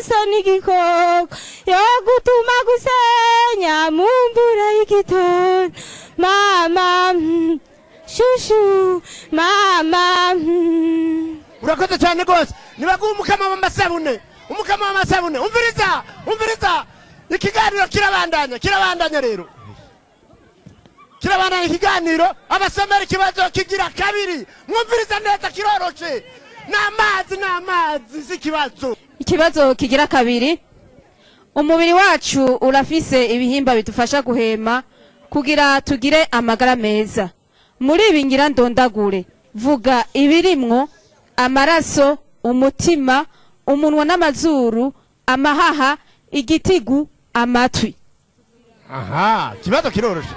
Amaraso n'igikoko yo gutuma gusenya mu mvura y'igitondo. Mama shushu mama. Urakoze cyane rwose. Nibaguha umukama w'amasabune, umukama w'amasabune. Umviriza, umviriza, ikiganiro kirabandanya, kirabandanya rero, kirabandanya ikiganiro. Abasomera ikibazo kigira kabiri, mwumviriza neza, kiroroshe. N'amazi, n'amazi, si ikibazo. Ikibazo kigira kabiri. Umubiri wacu urafise ibihimba bidufasha guhema kugira tugire amagara meza. Muri ibi ngira ndondagure, vuga ibirimwo: amaraso, umutima, umunwa n'amazuru, amahaha, igitigu, amatwi. Aha, ikibazo kiroroshe,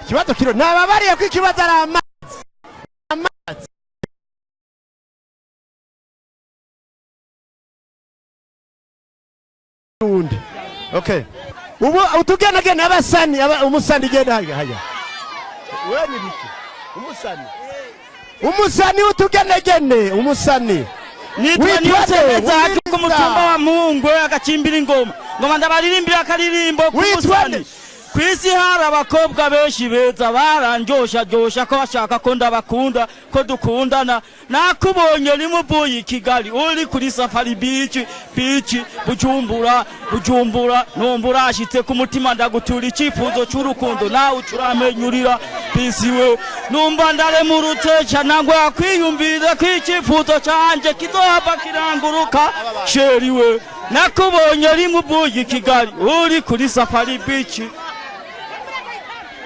ikibazo kiroroshe. Nababariye ko ikibazo ari amazi, amazi. Undi, okay, ubu utugenagena abasani umusani genda hajya hajya. Wewe ni biki? Umusani, umusani, utugenegene umusani. Nitwa Witwa Niyosemeza nde? ku mutumba wa Mungwe, agacimbira ingoma. Ngoma ndabaririmbira akaririmbo Witwa k'umusani. nde? Kw'isi hari abakobwa benshi beza, barandyosha dyosha ko bashaka ko ndabakunda, ko dukundana. Nakubonye rimwe uvuye i Kigali uri kuri Safari Beach, Beach Bujumbura, Bujumbura, numva urashitse ku mutima, ndagutura icyifuzo cy'urukundo, nawe ucuramenyurira bisi we, numva ndaremurutse ca nangwa kwiyumvira ko icyifuzo canje kizohava kiranguruka. Chérie we, nakubonye rimwe uvuye i Kigali uri kuri Safari Beach.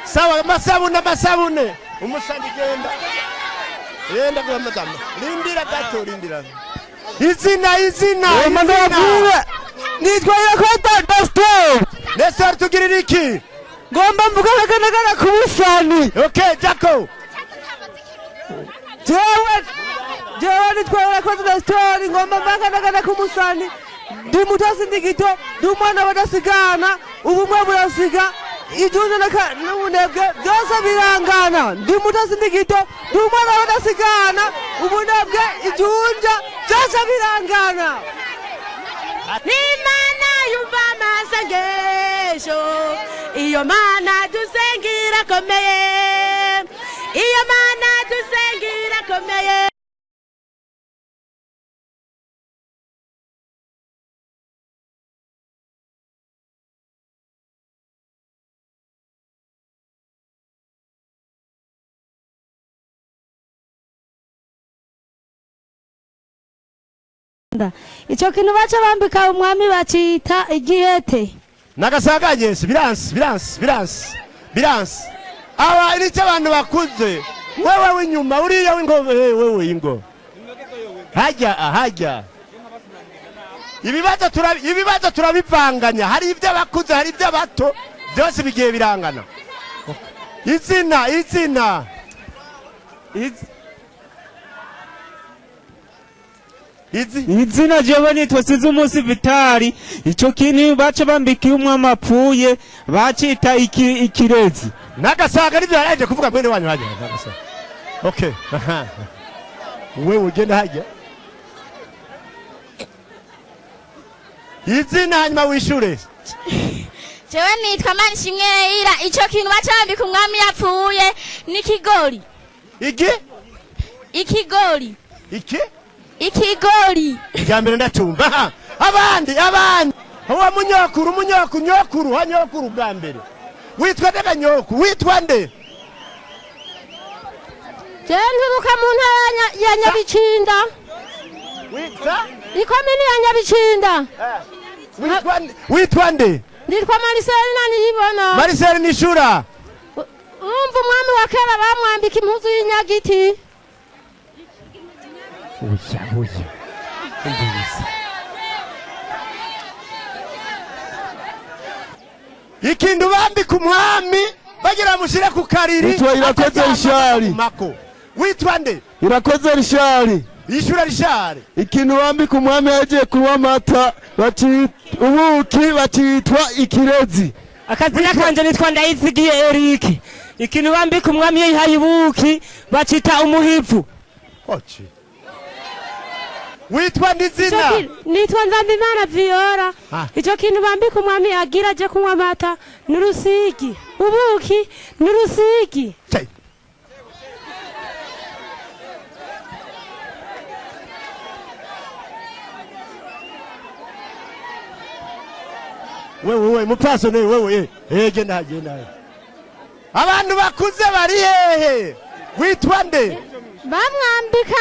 Sawa, amasabune, amasabune. Umusani genda, genda kwa madama. Lindira gato, lindira. Izina, izina, izina. Nitwa Yakobo Pastor. Nestor, tugirira iki? Ngomba mvuga akaganagana ku busani. Okay, Jaco. Jewe nitwa Yakobo Pastor, ngomba mvuga akaganagana ku musani. Ndi mutasi, ndi gito, ndi umwana badasigana, ubumwe burasiga, ijunja n'ubunebwe byose birangana. Ndi mutasi, ndi gito, ndi umwana badasigana, ubunebwe, ijunja byose birangana. N'Imana yumva amasengesho, iyo Mana dusenga irakomeye, iyo Mana dusenga irakomeye. Icyo kintu baca bambika umwami bacita igihete. Nagasaga Yesu, biransi, biransi, biransi, biransi. Aba nicyo abantu bakuze. Wewe w'inyuma uriya w'ingo, wewe ingo hajya hajya. Ibibazo turabivanganya, hari iby'abakuze, hari iby'abato, byose bigiye birangana. Izina, izina. Izi. Izina, jewe nitwa Size Umunsi Vitali. Ico kintu baca bambika iyo umwami apfuye bacita ikirezi. Nagasaga nivyo yaraje kuvuga mwene wanyu hajya nagasaga. Okay, aha, wewe ugenda hajya. Izina, hanyuma wishure. Jewe nitwa Manishimwe Ira. Ico kintu baca bambika umwami yapfuye n'ikigori. Iki? Ikigori. Iki? Ikigori. Irya mbere ndacumva. Aha, abandi, abandi. Uwo munyokuru, munyokuru, nyokuru ha, nyokuru bwa mbere. Witwa ndega nyoku? Witwa nde? Jewe nturuka mu ntara ya Nyabicinda. Witwa? Ikomini ya Nyabicinda. Witwa nde? Witwa nde? Nitwa Marcelina Niyibona. Marcel Nishura. Urumva umwami wa kera bamwambika impuzu y'inyagiti. Oya, oya, umviriza. Ikintu bambika umwami bagira bamushyire ku kariri. Witwa Irakoze ataryama Richard. mako. Witwa nde? Irakoze Rishari. Yishura Rishari. Ikintu bambika umwami yagiye kunywa amata ubuki, bakitwa ikirezi. Akazina kanje nitwa Ndayizigiye Eric. Ikintu bambika umwami iyo yihaye ubuki bacita umuhivu. Ochi. Witwa ndizina? Nitwa Nzambimana Viola. Ico kintu bambika umwami agira aje kunywa amata n'urusigi. Ubuki n'urusigi. Wewe mupfasoni wewe genda genda. Abantu bakuze bari hehe? Witwa nde? Bamwambika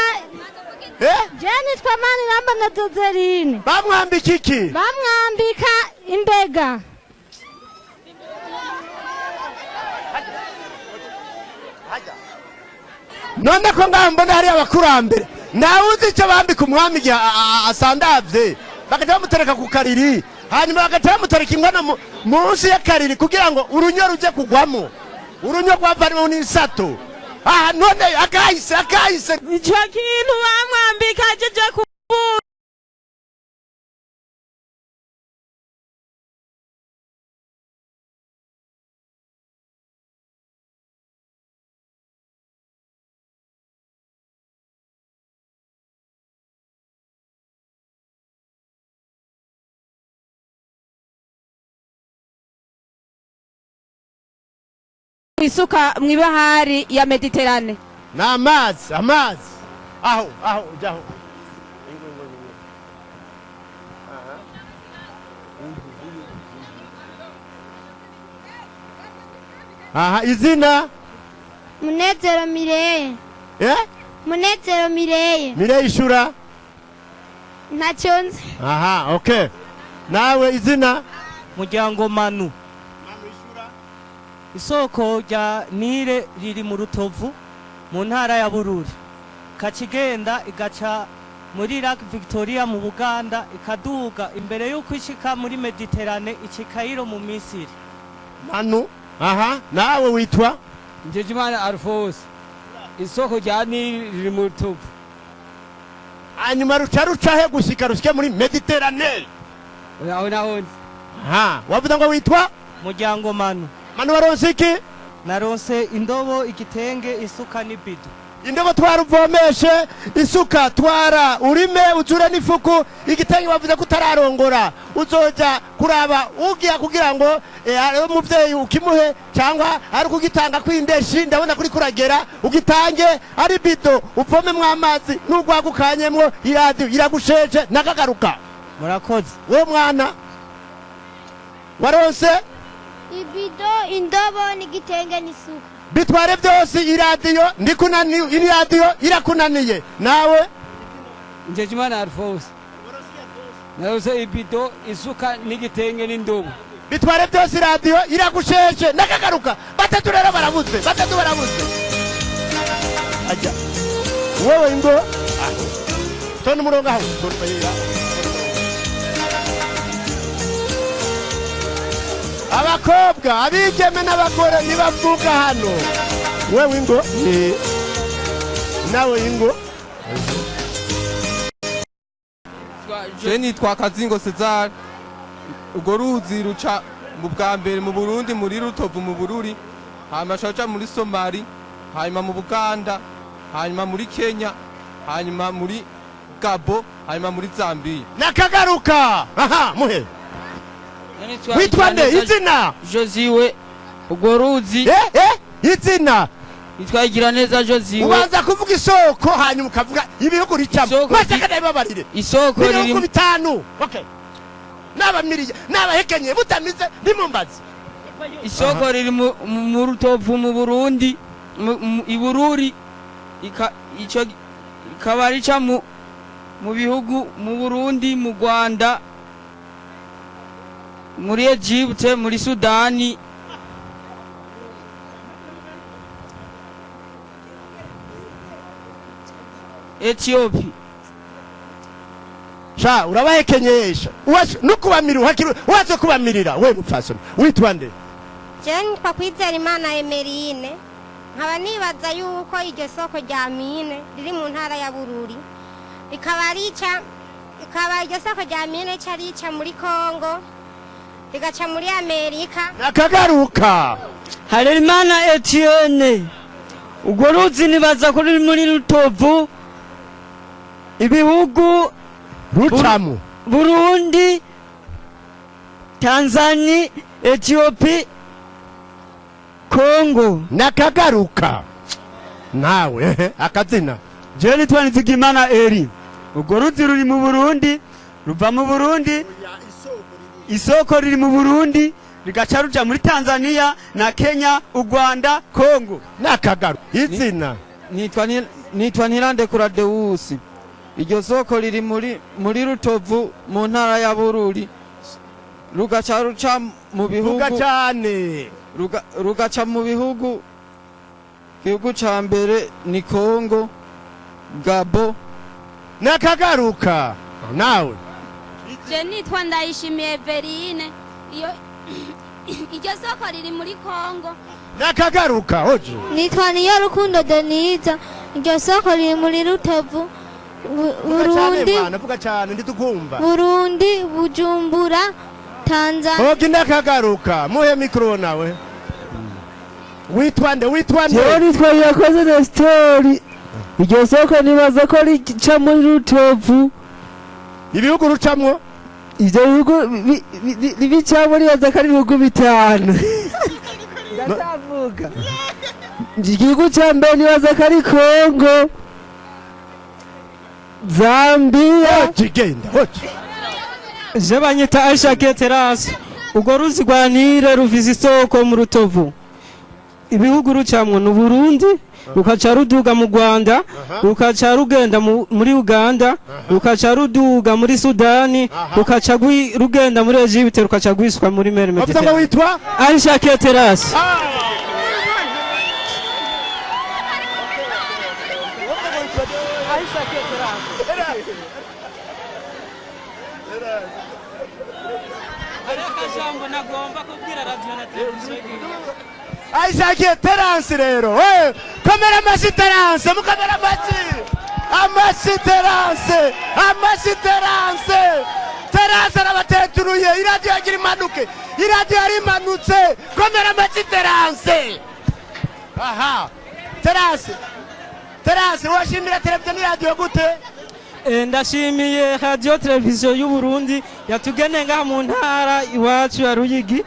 Je nitwa Maniramba na Dozerine. Bamwambika iki? Bamwambika imbega. None ko ngaho mbona hari abakurambere. Nawe uzi icyo bambika umwami igihe asandavye, bagaca bamutereka ku kariri, hanyuma bagaca bamutereka inkono munsi y'akariri kugira ngo urunyo ruje kugwamo. Urunyo rwavanwemo n'isato. Aha none akahise akahise. Ico kintu bamwambika ajeje ku isuka mwibahari ya Mediterane. Na amazi, amazi. Aho, aho, jaho. Aha, izina? Munezero Mireye. Eh? Munezero Mireye. Mireye ishura? Ntacyo nzi. Aha, okay. Nawe izina? Muryango Manu. Isoko rya Nile riri mu Rutovu mu ntara ya Bururi, kacigenda igaca muri Lake Victoria mu Buganda, ikaduga imbere y'uko ishika muri Mediterane ikikayiro mu Misiri. Manu, aha, nawe witwa? Njejimana Alphonse. Isoko rya Nile riri mu Rutovu. Hanyuma ruca ruca he gushika rushike muri Mediterane? Aho naho nzi. Aha, wavuga ngo witwa? Muryango Manu. Manu waronse iki? Naronse indobo, igitenge, isuka n'ibido. Indobo twara uvomeshe, isuka twara urime uzure n'ifuku, igitenge wavuze ko utararongora. Uzoja kuraba ugiya kugira ngo ari umuvyeyi ukimuhe cyangwa ari kugitanga kwindeshi, ndabona kuri kuragera ugitange ari bido uvomemwo amazi n'ugwagukanyemwo iradi iragusheje nakagaruka. Murakoze. We mwana waronse ibido, indobo n'igitenge n'isuka. Bitware byose, iradiyo ndikunaniye, iradiyo irakunaniye. Nawe? Njejimana Alphonse. Narose ibido, isuka n'igitenge n'indobo. Bitware byose, iradiyo iragusheshe nakagaruka. Batatu rero barabuze, batatu barabuze. Ajya. Wewe ingo. Aho. Tona umurongo aho. Abakobwa, abigeme n'abagore nibavuka hano. Wewe ingo ni nawe ingo. Je nitwa Kazingo Cesar. Ugo ruzi ruca mu bwa mbere mu Burundi muri Rutovu mu Bururi, hanyuma ruca muri Somali, hanyuma mu Buganda, hanyuma muri Kenya, hanyuma muri Gabo, hanyuma muri Zambia. Nakagaruka. Aha, muhe. Witwa nde? Izina? Josiwe. Ugo ruzi. Izina? Nitwa Igiraneza Josiwe. Ubanza kuvuga isoko hanyuma ukavuga ibihugu ricamo. Mwashaka ndabibabarire. Isoko riri ibihugu bitanu. Okay. Nabamiriye, nabahekenye butamize nimumbaze. Isoko riri mu Rutovu mu Burundi, i Bururi, ico ikaba rica mu bihugu mu Burundi, mu Rwanda, muri Egypte, muri Sudani. Ethiopia. Sha urabahekenyesha. Nukubamirira hakiri wazo kubamirira we mupfasoni. Witwa nde? Je nitwa Kwizera Emerine. Nkaba nibaza yuko iryo soko rya Mine riri mu ntara ya Bururi. Rikaba rica, ikaba iryo soko rya Mine ca rica muri Kongo, rigaca muri Amerika. Nakagaruka. Harerimana Etienne. Urwo ruzi nibaza ko ruri muri Rutovu. Ibihugu Rucamo Burundi, Tanzania, Ethiopia, Congo. Nakagaruka. Nawe akazina. Jewe nitwa Nizigimana Eri. Urwo ruzi ruri mu Burundi, ruva mu Burundi, isoko riri mu Burundi, rigaca ruja muri Tanzania na Kenya, u Rwanda, Congo. Nakagaruka. Izina. Nitwa Ntirandekura Deusi. Iryo soko riri muri Rutovu mu ntara ya Bururi. Rugaca ruca mu bihugu Rugacane. Rugaca mu bihugu. Igihugu ca mbere ni Congo, Gabo. Nakagaruka. Nawe. Je nitwa Ndayishimiye Everine. Iyo iryo soko riri muri Congo. Nakagaruka oje. Nitwa Niyo Rukundo Denise. Iryo soko riri muri Rutovu, Burundi. Vuga cyane nditukumva. Burundi, Bujumbura, Tanzania. Oge nakagaruka. Muhe mikro nawe. Witwa nde? Witwa nde? Jewe nitwa Yakoze Nestori. Iryo soko nibaza ko rica muri Rutovu. Ibihugu rucamwo? Ivyo bihugu bicamwo nibaza ko ari ibihugu 5. Ndacavuga. Igihugu ca mbere nibaza ko ari Congo, Zambia. Kigenda. Je banyita Aisha Keterasi. Urwo ruzi rwa Nile rufise isoko mu Rutovu. Ibihugu rucamwo ni Burundi, rukaca ruduga mu Rwanda, rukaca rugenda muri Uganda, rukaca ruduga muri Sudani, rukaca rugenda muri Egypte, rukaca rwiswa muri Mer Wavuze ngo Mediterane. witwa Aisha Keterasi. Aisha Terence rero. Kamera amashyi Terence, mukamera amashyi. Amashyi Terence, amashyi Terence. Terence arabateturuye, iradiyo yagira imanuke. Iradiyo yarimanutse. Kamera amashyi Terence. Aha. Terence. Terence washimira televiziyo n'iradiyo gute? Ndashimiye radio televiziyo y'u Burundi yatugeneye ngaha mu ntara iwacu ya Ruyigi.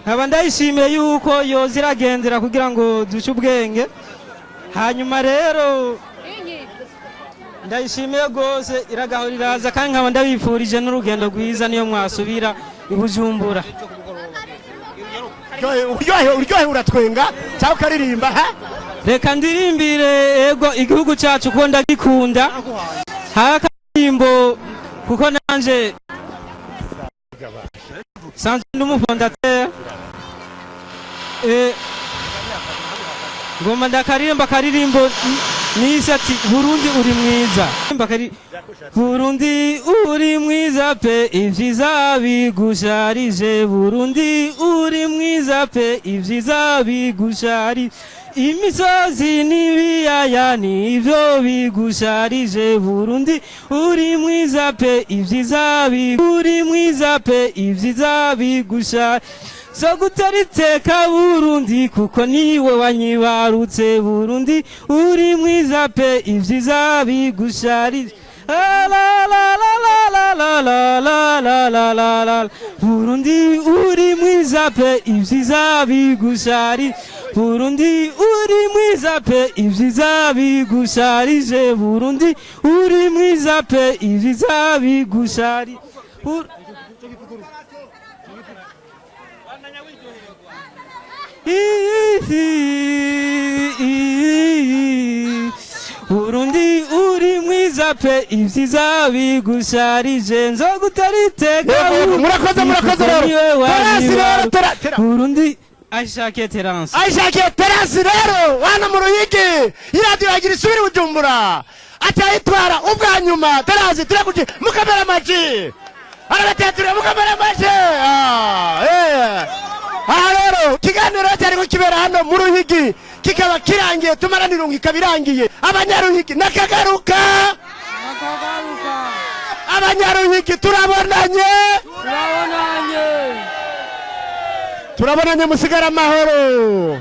Nkaba ndayishimiye yuko yoza iragendera kugira ngo duce ubwenge. Hanyuma rero ndayishimiye rwose iragahora iraza, kandi nkaba ndabifurije n'urugendo rwiza niyo mwasubira i Bujumbura. Uryohe uratwenga cyangwa ukaririmba ha? Reka ndirimbire ego igihugu cyacu kuko ndagikunda. Hakaririmbo kuko nanje sanzwe ndi umufondateur. Ngoma ndakaririmba akaririmbo nise ati Burundi uri mwiza. Burundi uri mwiza pe ivyiza bigusharije. Burundi uri mwiza pe ivyiza bigusharije. Imisozi n'ibiyaya nivyo bigusharije. Burundi uri mwiza pe ivyiza uri mwiza pe ivyiza bigusharije. So gutera iteka Burundi kuko niwe wanyibarutse. Burundi uri mwiza pe ivyiza bigusharije. La la la la la la la la la la la. Burundi uri mwiza pe ivyiza bigusharije. Burundi uri mwiza pe ivyiza bigusharije. Burundi uri mwiza pe ivyiza bigusharije. Burundi uri mwiza pe ivyiza bigusharije. Nzogutera iteka. Murakoze, murakoze rero. Terence rero, Burundi Aisha Terence. Aisha Terence rero wana mu Ruyigi. Iradiyo yagira isubire Bujumbura. Atayitwara ubwa nyuma. Terence turakuje mukamera amaji. Arabatetura mukamera amaji. Aha rero ikiganiro cyari kibera hano mu Ruyigi kikaba kirangiye, tumaranirungu ikaba irangiye. Abanyaruhigi nakagaruka. Abanyaruhigi turabonanye. Turabonanye. Turabonanye musigara amahoro.